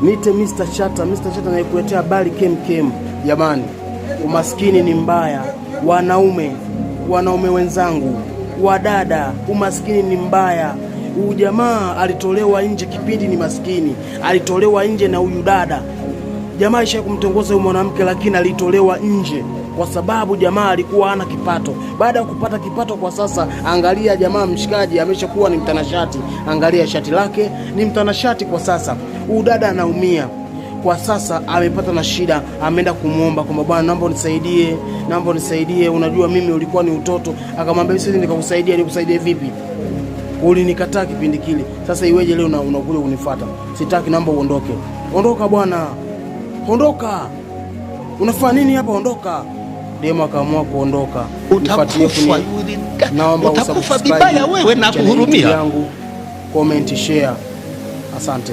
Nite Mr. Chata, Mr. Chata anayekuletea habari kem kem. Jamani, umaskini ni mbaya. Wanaume, wanaume wenzangu, wadada, umaskini ni mbaya. Huyu jamaa alitolewa nje kipindi ni maskini, alitolewa nje na huyu dada. Jamaa isha kumtongoza huyu mwanamke, lakini alitolewa nje kwa sababu jamaa alikuwa hana kipato. Baada ya kupata kipato kwa sasa, angalia jamaa mshikaji ameshakuwa ni mtanashati, angalia shati lake ni mtanashati kwa sasa. Huyu dada anaumia kwa sasa, amepata na shida, ameenda kumwomba kwamba bwana, naomba unisaidie, naomba unisaidie, unajua mimi ulikuwa ni utoto. Akamwambia siwezi nikakusaidia. Nikusaidie vipi? Ulinikataa kipindi kile, sasa iweje leo unakuja kunifuata? Sitaki, naomba uondoke. Ondoka bwana, ondoka! Unafanya nini hapa? Ondoka! Demo akaamua kuondoka. Nifuatilie Utakufa, naomba utakufa usubscribe vibaya wewe na channel kuhurumia. yangu, comment, share. Asante.